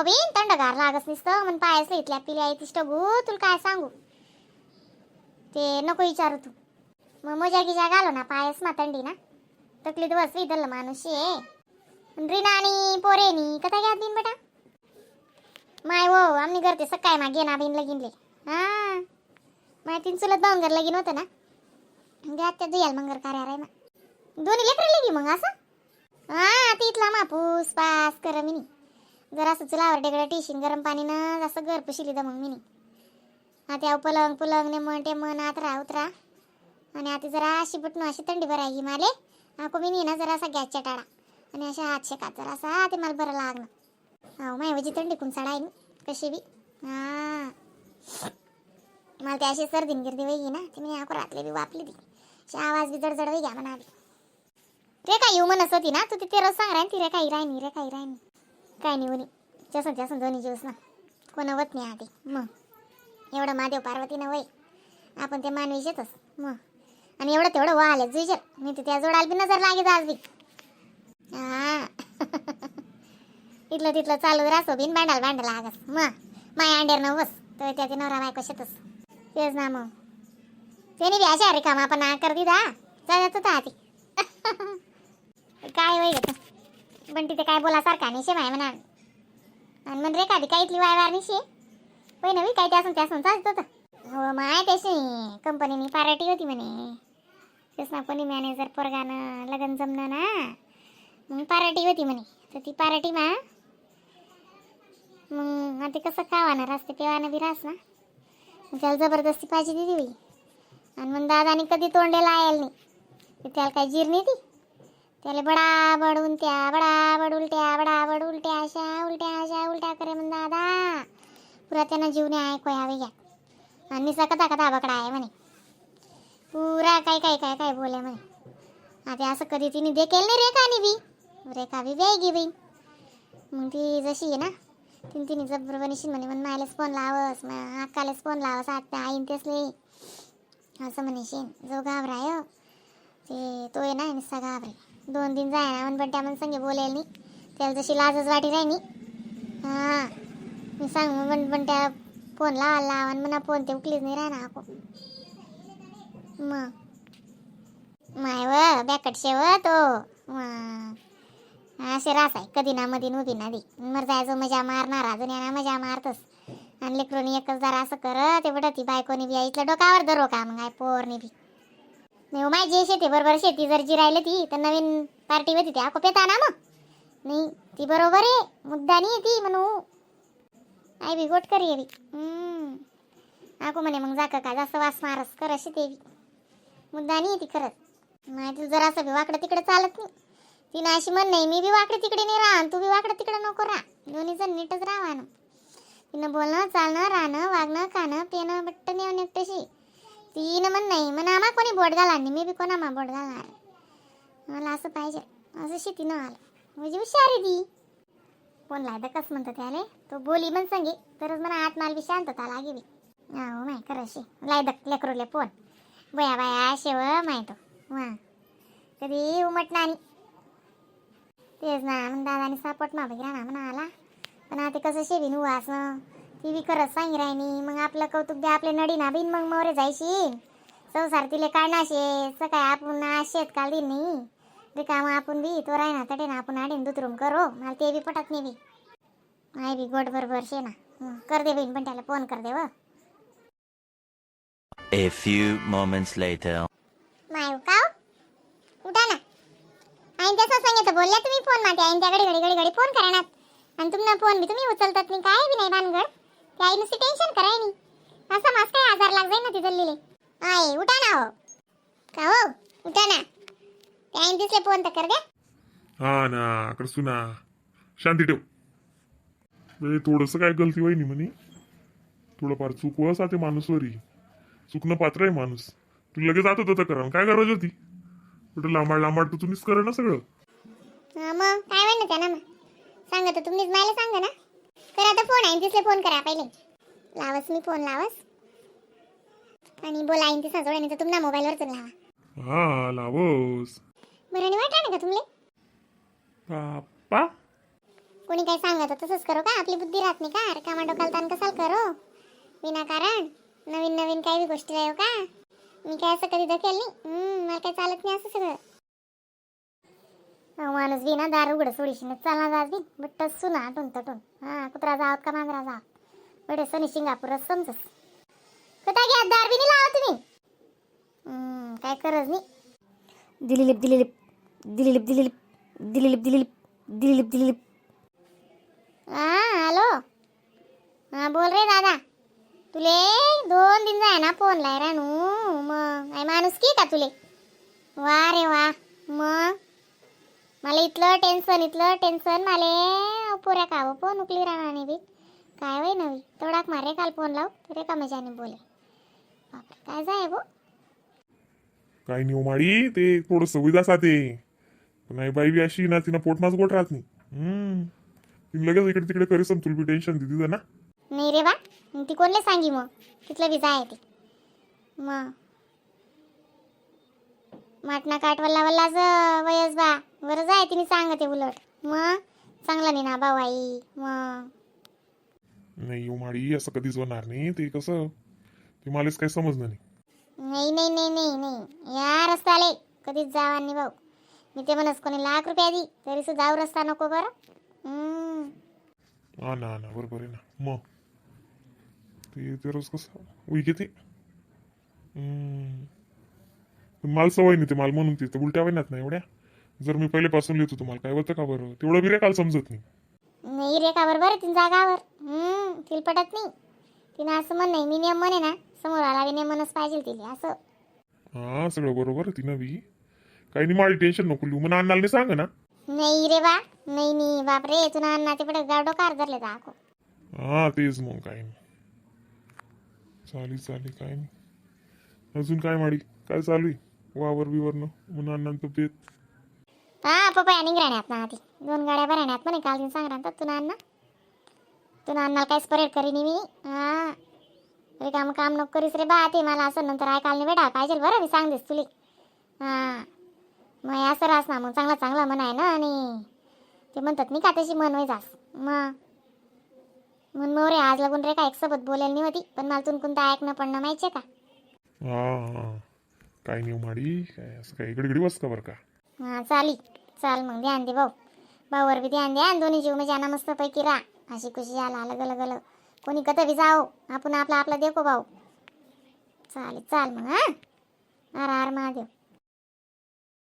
बिन थंडगार लागस नुसतं मन पायस इथल्या पिल्या तिष्ट गु, तुला काय सांगू ते नको विचारू तू. मग मोजा गिजा घालो ना पायस मा थंडी ना तकली दिवस विदल माणूस शे. रीना आणि पोरेनी कथा घ्या बिन बेटा माय हो आमनी करते सकाळी मा गेना बिन लगीनले. हा माय तीन चुलत भाऊन घर लगीन होतं ना, घ्या त्या दुयाल मंगर कार्या रे मा दोन्ही लेकरं लगी मग असं. हा तिथला मापूस पास कर मिनी जरासं चुलावर डेगडं टिशीन गरम पाणीनं असं घर पुशिली तर मग मिनी. हा त्या पलंग पुलंग ने मन ते मन आतरा उतरा आणि आता जरा अशी बुटणं अशी थंडी भरायची माले. हा मिनी ना जरासा गॅसच्या टाळा आणि अशा हात शेकात जरासा ते मला बरं लागणं. हा माय म्हणजे थंडी कुंचाड आहे नी कशी बी. हा मला ते अशी सर्दीन गिर्दी वैगी ना ते मी आको रातले बी वापली ती अशी आवाज बी जडजड वै घ्या म्हणा. रे काय येऊ म्हणत होती ना तू तिथे रोज सांग राहीन ती रे काही राहिनी रे काही राहिनी काय नाही होणी जसं जसं दोन्ही जीवस ना कोण होत नाही आधी. मग एवढं महादेव पार्वती ना वय आपण ते मानवी शेतच मग आणि एवढं तेवढं वाहले जुईजर मी तर त्या जोडाला बी नजर लागेल आज बी. हा इथलं तिथलं चालू राहतो बिन भांडाल भांडाल आगस मग माय अंडेर न बस तर त्याचे नवरा बायको शेतच तेच ना. मग त्याने बी अशा रिकामा आपण कर दिदा जात होता आधी काय वय ग पण तिथे काय बोलासारखा नाही शे माय म्हणा. आणि म्हण रे का काय इथली वायवार नाही शे होय नवी काय ते असून ते असून चालत होतं. हो माय त्याशी कंपनीनी पार्टी होती म्हणे. तेच ना कोणी मॅनेजर पोरगानं लग्न जमणं ना मग पार्टी होती म्हणे. तर ती पार्टी मा मग आता कसं खावानं रस्ते पिवानं बी रास ना मग त्याला जबरदस्ती पाहिजे दिली बाई. आणि मग दादाने कधी तोंडेला आयल नाही तर त्याला काही जीर नाही ती त्याला बडाबड उलट्या बडाबड उलट्या बडाबड उलट्या अशा उलट्या अशा उलट्या करे म्हण दादा पुरा त्यांना जीवने ऐकू यावे घ्या. आणि निसा कथा कथा बकडा आहे म्हणे पुरा काय काय काय काय बोले म्हणे. आता असं कधी तिने देखेल नाही रेखाने बी रेखा बी वेगी बाई. मग ती जशी आहे ना तिने तिने जबर बनिशील म्हणे मग मायलाच फोन लावस मग अक्कालाच फोन लावस आत्या आईन तेसले असं म्हणेशीन. जो घाबराय हो, ते तो आहे ना नुसता घाबरे 2 दिन जाय ना पण त्या मन संगे बोलेल नाही त्याला जशी लाजच वाटी राही नी. हां मी सांग मग पण त्या फोन लावा लावा आणि म्हणा फोन ते उकलीच नाही राहणार आको. मग माय व बॅकट शेव तो मग असे रास आहे कधी ना मधी उभी ना दी मर जायचो मजा मारणार अजून ना मजा मारतस. आणि लेकरूनी एकच जरा असं कर ते बडं ती बायकोनी बी इथलं डोकावर धरो का मग आहे पोरनी बी नाही हो. माझी शेती बरोबर शेती जर जिरायली ती तर नवीन पार्टी होती ती आको पेता ना मग नाही ती बरोबर आहे मुद्दा नाही ती म्हणू आई बी गोट करी बी. आको म्हणे मग जाका का जास्त वास मारस कर अशी ते बी मुद्दा नाही ती खरंच. नाही तुला जरासं बी वाकडं तिकडं चालत नाही तिनं अशी म्हण नाही मी बी वाकडे तिकडे नाही राहा आणि तू बी वाकडं तिकडे नको राहा दोन्ही जण नीटच राहा ना. तिनं बोलणं चालणं राहणं वागणं खाणं पिणं बट्ट नेऊन एकटशी तिनं म्हण नाही म्हणा आम्हा कोणी बोट घाला नाही मी बी कोणा मा बोट घालणार मला असं पाहिजे असं शेतीनं आलं म्हणजे हुशार आहे ती. कोण लायदा कस म्हणतं त्याले तो बोली म्हण संगे तरच म्हणा आत माल बी शांतता लागे बी. हो माय खरं लायदक लेकरूले फोन बया बाया शेव माय तो वा कधी उमट नाही. तेच ना मग दादाने सापट मा बघितला ना म्हणा आला पण आता कसं शेबीन उवास ती बी खरंच सांगी राहिनी मग आपलं कौतुक बी आपले नडी ना बिन मग मोरे जायशी संसार तिले काढणाशे सकाळी आपण आज शेत काल दिन नाही रिकामं आपण बी तो राही ना तडे ना आपण आडीन दुतरून करो मला ते बी पटत नाही बी. आई बी गोड बरोबर शे ना. कर दे बहीण पण त्याला फोन कर दे व. A few moments later. My का हो? उठा ना आईन त्याचं सांगितलं बोलल्या तुम्ही फोन माते आईन त्याकडे घडी घडी घडी फोन करणार आणि तुम्हाला फोन बी तुम्ही उचलतात नाही काय बी नाही भानगड ते आई नुसती टेन्शन कराय नाही असं मास काय आजार लाग जाईल ना तिथं लिहिले. आई उठा ना हो का हो उठा ना ते आईन दिसले फोन तर कर द्या. हा ना करसू ना शांती ठेव म्हणजे थोडंसं काय गलती होईनी म्हणे थोडंफार चूक वस ते माणूसवरी चुकणं पात्र आहे माणूस. तू लगेच आता होतं करा काय गरज होती कुठं लांबाड लांबाड तर तुम्हीच करा ना सगळं. हा, मग काय म्हणणं त्यांना मग सांगा तर तुम्हीच मला सांगा ना करा आता फोन आईन तिसले फोन करा पहिले लावस मी फोन लावस आणि बोला आईन तिसा जोड नाही तर तुम्हाला मोबाईलवरच लावा. हा लावस. बरं नाही वाटलं ना का तुमले? बाप्पा. कोणी काही सांगत तसंच करू का? आपली बुद्धी राहत नाही का? रिकामा डोकाला ताण कसाल करू विनाकारण? नवीन नवीन काही बी गोष्टी राहो का? मी काय असं कधी धकेल नाही. मला काय चालत नाही असं सगळं. अहो, माणूस बी ना दार उघडं सोडीशी चालणार आज बी बट्ट सुना आटून तटून. हा कुत्रा जावत का मांजरा जावत, बडे सोनी सिंगापूरच समजस. कुठं घ्या दार बी नाही लावा तुम्ही. काय करज नाही. दिलीलिप दिलीलिप दिलीलिप दिलीलिप दिलीलिप दिलीलिप दिलीलिप दिलीलिप. हा हॅलो, हा बोल रे दादा. तुले 2 दिन जाय ना फोन लाय रानू. मग आई माणूस की का तुले? वा रे वा. मग मला इथलं टेन्शन, इथलं टेन्शन माले. पोऱ्या का हो फोन उकली राहणार नाही बी. काय वय नवी तेवढाक मारे काल फोन लाव रे का मजाने बोले. बापरे, काय जाय भो. काही नाही हो माडी, ते थोडं सुविधा ते पण नाही. बाई बी अशी ना, तिनं पोटमाच गोट राहत नाही. तिनं लगेच इकडे तिकडे करीस. तुला बी टेन्शन दिदी ना. नाही रे बा, मग ती कोणले सांगी? मग तिथलं बी जाय ते मग माटना काठ वल्ला वल्लाच वयस बा. बरं जाय तिने सांगते उलट. मग चांगला नाही ना भाऊ आई मग. नाही हो माडी, असं कधीच होणार नाही. ते कसं ते मलाच काही समजलं नाही. नाही नाही नाही नाही नाही, या रस्त्याले कधीच जावा नाही भाऊ. मी ते म्हणस कोणी लाख रुपया दी तरी सुद्धा जाऊ रस्ता नको बरं. हा ना, हा ना, बरोबर आहे ना. मग ते ते रोज कसं उई घेते. पण मला सवय नाही ते मला, म्हणून ते तर उलट्या वहिन्यात नाही एवढ्या. जर मी पहिलेपासून लिहितो तुम्हाला काय होतं का बरं? तेवढं बी रे काल समजत नाही. नाही रे का, बरोबर आहे तिने जागावर. तिला पटत नाही. तिनं असं म्हण नाही, मी नियम म्हणे ना, समोर आला बी नियमनच पाहिजे तिला असं. हा, सगळं बरोबर आहे तिनं बी. काही नाही माळी, टेन्शन नको लिहू. मग अण्णाला नाही सांग ना. नाही रे बा, नाही नाही. बापरे, तुला अण्णा ते पडत गाव डोकार धरले दाखव. हा तेच मग, काही नाही. चालेल चालेल, काही नाही. अजून काय माडी, काय चालू आहे वावर बिवर न म्हणून अण्णा तब्येत? हा, पपया निघराण्यात ना ती दोन गाड्या भराण्यात म्हणे. काल दिन सांग राहतात तुला अण्णा. तुला अण्णाला काहीच परेड करीन मी. हा रिकाम काम नको करीस रे बा. ते मला असं नंतर ऐकायला नाही भेटा पाहिजे बरं, मी सांगतेस तुले. हा मग असं राहस ना मग चांगला चांगला म्हणाय ना. आणि ते म्हणतात नाही का, तशी मन जास मग मन मोरे. आज लागून रे का एक सोबत बोलेल नाही होती, पण मला तुन कोणतं ऐकणं पडणं माहिती आहे का? हा हा, काही नाही हो माडी. काय असं काय इकडे इकडे बस का बरं का. हा चाली चाल मग. ध्यान दे भाऊ, भाऊवर बी ध्यान द्या आणि दोन्ही जीव म्हणजे आणा मस्त पैकी राहा अशी खुशी. आला आलं गल गल कोणी कथं बी जाओ, आपण आपला आपला देखो भाऊ. चालेल, चाल मग. हा, हर हर महादेव.